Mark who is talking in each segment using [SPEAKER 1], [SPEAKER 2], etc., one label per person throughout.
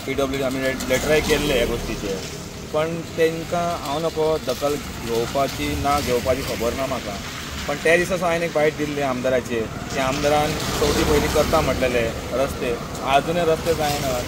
[SPEAKER 1] PWD आमी लेटराय केल्ले ह्या गोश्टीचेर, पण तांकां हांव नको दखल घेवपाची ना घेवपाची खबर ना म्हाका. पण त्या दिसा हांवें एक बायट दिल्ली आमदाराचेर की आमदारान चवथी पयलीं करता म्हटलेले रस्ते, आजुनय रस्ते जायना.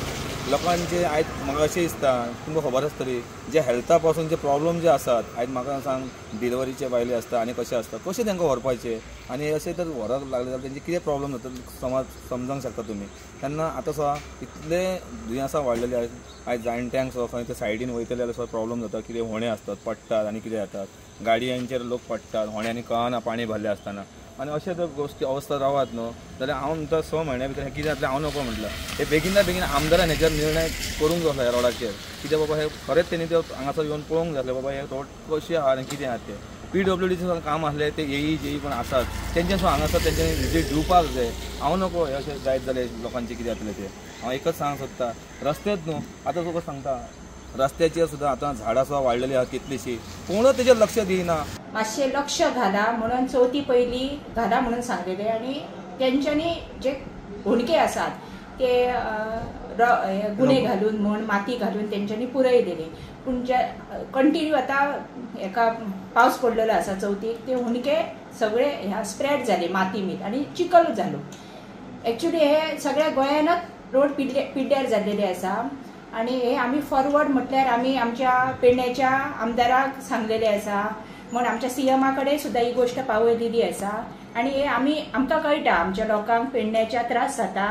[SPEAKER 1] लोकांचे आयज म्हाका अशें दिसता, तुमकां खबर आसतली जे हेल्था पासून जे प्रॉब्लम जे आसात, आयज म्हाका सांग डिलिवरीचे बायले आसता आनी कशें आसता, कशें तांकां व्हरपाचें आनी अशें जर व्हरक लागले जाल्यार तेंचे कितें प्रॉब्लम जाता समज समजूंक शकता तुमी. तेन्ना आतां सुद्दां इतले दुयेंसां वाडलेले आयज जाणट्यांक सुद्दां खंय ते सायडीन वयतले जाल्यार सुद्दां प्रॉब्लम जाता, कितें होणे आसतात पडटात आनी कितें जातात, गाडयांचेर लोक पडटात, होण्यांनी कळना पाणी भरलें आसतना. आनी अशें जर गोश्टी अवस्था रावत न्हू जाल्यार हांव म्हणटा 6 म्हयन्या भितर हें कितें जातलें हांव नको म्हटलें. हे बेगीना बेगीन आमदारान हेचेर निर्णय करूंक जाय ह्या रोडाचेर, कित्याक बाबा हे खरेंच तेणी ते हांगासर येवन पळोवंक जाय बाबा हे रोड कशें आहा आनी कितें आहा तें. पीडब्ल्यूडीचें काम आसलें ते एई जेई पण आसात तेंच्या सुद्दां हांगासर तेंच्यांनी विजीट दिवपाक जाय. हांव नको हे अशें जायत जाल्यार लोकांचें कितें जातलें तें. हांव एकच सांगूंक सोदता, रस्तेच न्हू आतां तुका सांगता रस्त्याचेर सुद्दां आतां झाडां सुद्दां वाडलेलीं आहात कितलींशीं, कोणूच तेजेर लक्ष दिना.
[SPEAKER 2] मातशें लक्ष घाला म्हणून चवथी पयलीं घाला म्हणून सांगलेलें आनी तेंच्यांनी जे हुंडके आसात ते गुणे घालून म्हूण माती घालून तेंच्यांनी पुरयलेली. पूण जे कंटिन्यू आतां हेका पावस पडलेलो आसा चवथीक, ते हुंडके सगळे ह्या स्प्रेड जाले माती मीत आनी चिखल जालो. एक्चुली हे सगळ्या गोंयानच रोड पिड्ड्यार जाल्लेले आसा आनी हे आमी फॉरवर्ड म्हटल्यार आमी आमच्या पेडण्याच्या आमदाराक सांगलेले आसा, म्हण आमच्या सीएमा कडेन सुद्दां ही गोश्ट पावयलेली आसा. आनी हे आमी आमकां कळटा आमच्या लोकांक पेडण्याच्या त्रास जाता,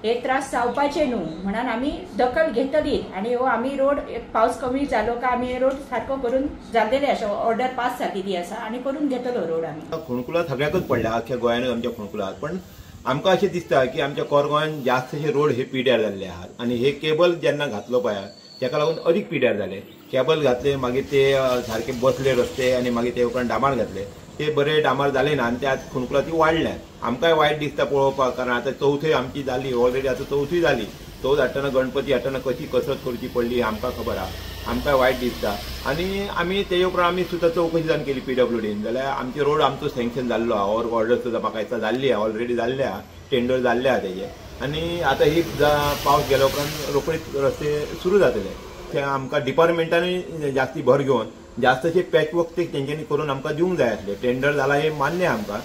[SPEAKER 2] हे त्रास जावपाचे न्हू म्हणून आमी दखल घेतली आनी हो आमी रोड पावस कमी जालो काय आमी रोड सारको करून जाल्लेले आसा, ऑर्डर पास जाल्लेली आसा आनी करून घेतलो रोड आमी.
[SPEAKER 3] फोंडकुलां सगळ्याकच पडल्या अख्ख्या गोंयानूच आमच्या फोंडकुलां, पण आमकां अशें दिसता की आमच्या कोरगांवान जास्तशे रोड हे पिड्यार जाल्ले आहात आनी हे केबल जेन्ना घातलो पळय तेका लागून अदीक पिड्यार जाले. केबल घातले मागीर ते सारके बसले रस्ते आनी मागीर ते उपरांत डांबर घातले, ते बरे डांबर जाले ना आनी ते आतां फोंडकुलां ती वाडल्यात. आमकांय वायट दिसता पळोवपाक, कारण आतां चवथूय आमची जाली ऑलरेडी, आतां चवथूय जाली, चवथ हाडटना गणपती हाडटना कशी कसरत करची पडली आमकां खबर आहा, आमकांय वायट दिसता. आनी आमी तेजे उपरांत आमी सुद्दां चवकशी जावन केली पीडब्ल्यूडीन, जाल्यार आमचे रोड आमचो सँक्शन जाल्लो आहा, ऑर ऑर्डर सुद्दां म्हाका दिसता जाल्ली आहा, ऑलरेडी जाल्ले आहा, टेंडर जाल्ले आहा तेजे. आनी आतां ही पावस गेल्या उपरांत रोखडीच रस्ते सुरू जातले. ते आमकां डिपार्टमेंटानूय जास्ती भर घेवन जास्तशे पॅचवर्क ते तेंच्यांनी करून आमकां दिवंक जाय आसले. टेंडर जाला हें मान्य आमकां.